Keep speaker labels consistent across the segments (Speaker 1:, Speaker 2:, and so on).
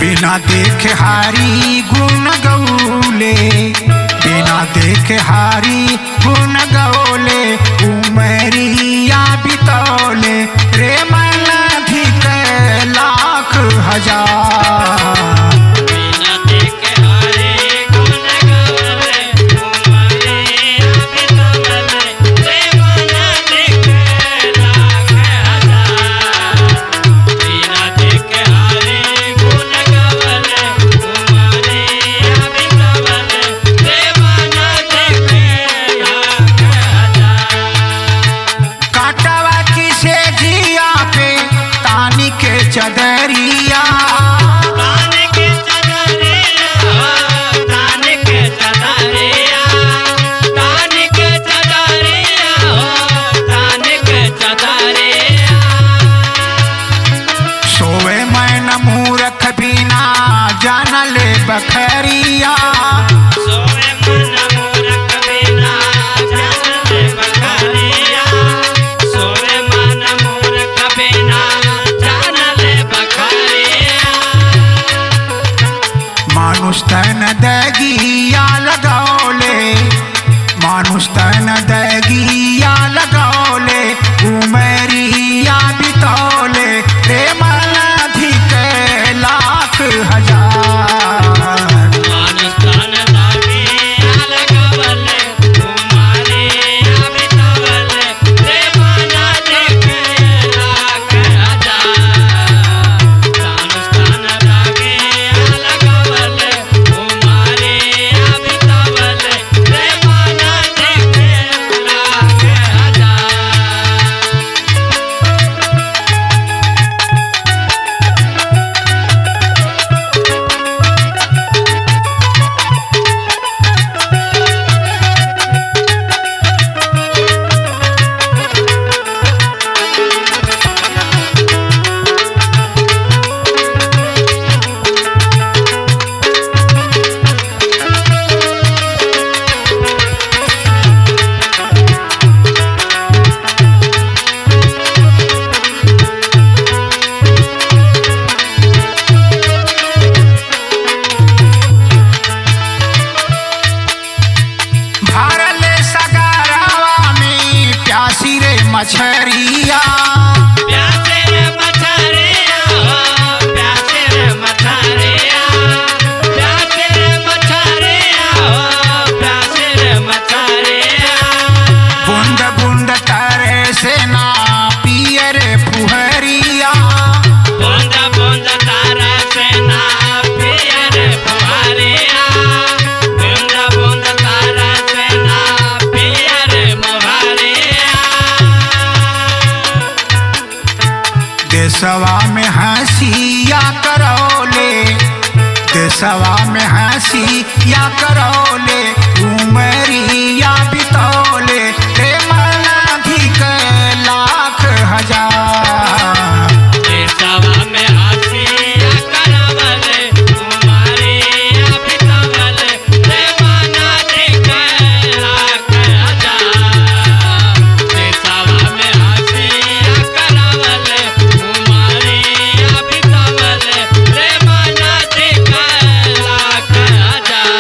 Speaker 1: बिना देखे हारी गुण गौले, बिना देखे हारी गुण गौले, उमरिया बितौले रे मन अधिक लाख हजार।
Speaker 2: बिना देखे हरे गुण गवले उमरिया बितवले रे मन देखे लाख हजार। बिना देखे हरे गुण गवले उमरिया बितवले रे मन देखे लाख हजार।
Speaker 1: काटवा की से जिया पे तानी के चदरिया,
Speaker 2: तान के चदरिया तान के चदरिया तान के चदरिया तान के चदरिया।
Speaker 1: सोवे मैं मूरख बिना जान ले बखरिया,
Speaker 2: सोए मन मूरख बिना जान ले बखरिया, सोए मन मूरख बिना जान ले बखरिया।
Speaker 1: मानुष तन दगिया लगौले, मानुष तन दगिया लगौले, उमरिया बितौले रे मन अधिक लाख हजार।
Speaker 2: मानुस्तान दागिया लगावले उमरिया बितवले रे मन देखे लाख हजार। मानुस्तान दागिया लगावले उमरिया बितवले रे मन देखे लाख हजार।
Speaker 1: भरल सगारावा में प्यासी रे मछरिया,
Speaker 2: प्यासे रे मछरिया प्यासे रे मछरिया प्यासे रे मछरिया प्यासे रे मछरिया।
Speaker 1: बूंद बूंद करे से ना पियर फुहरिया,
Speaker 2: बूंद बूंद तारा सेना पियर फुहारिया, बूंद बूंद तारा सेना पियर मुहारिया।
Speaker 1: देसवा में हंसिया करौले, देसवा में हंसिया करौले, उमरिया बितौले रे मन अधिक लाख हजार।
Speaker 2: देशवा में हसिया करावले उमरिया बितवले रे मन देखे लाख हजार। देशवा में हसिया करावले उमरिया बितवले रे मन देखे लाख हजार।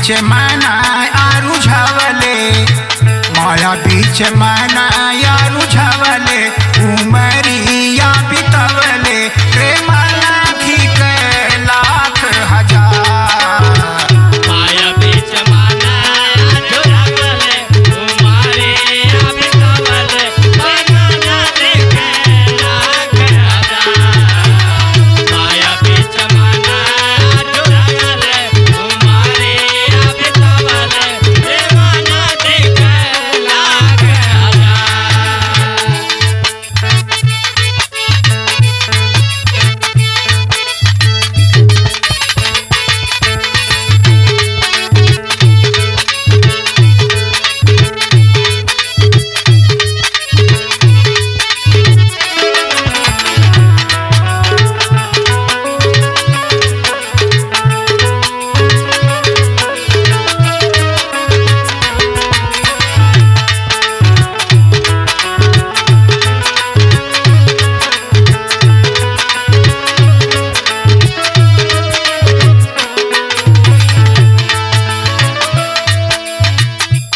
Speaker 1: बीच मना आरुझवले, माया बीच मना आरुझवले, उमरिया बितवले रे मनाथी के लाख हजार।
Speaker 2: माया बीच माना झुरावले, उमरिया बितावले, मना देखे लाख हजार। माया बीच माना झुरावले, उमरिया बितावले, मना देखे लाख हजार।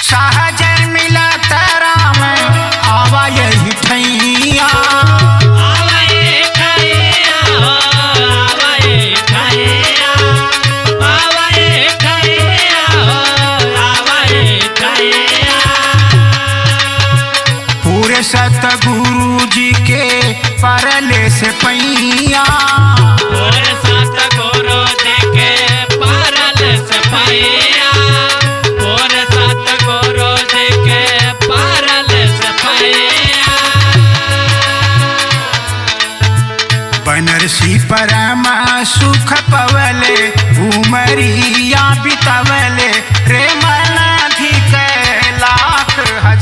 Speaker 1: सहज मिला राम आवा यही ठैया,
Speaker 2: आवाए खाया हो, आवाए खाया, आवाए खाया हो, आवाए खाया।
Speaker 1: पूरे सतगुरु जी के परले से पैया।
Speaker 2: पूरे सतगुरु जी के पारल से पाया, पूरे सतगुरु जी के पारल से पाया।
Speaker 1: बनरसी परम सुख पवले, उमरिया बितवले रे मनाथी के लाख हजार।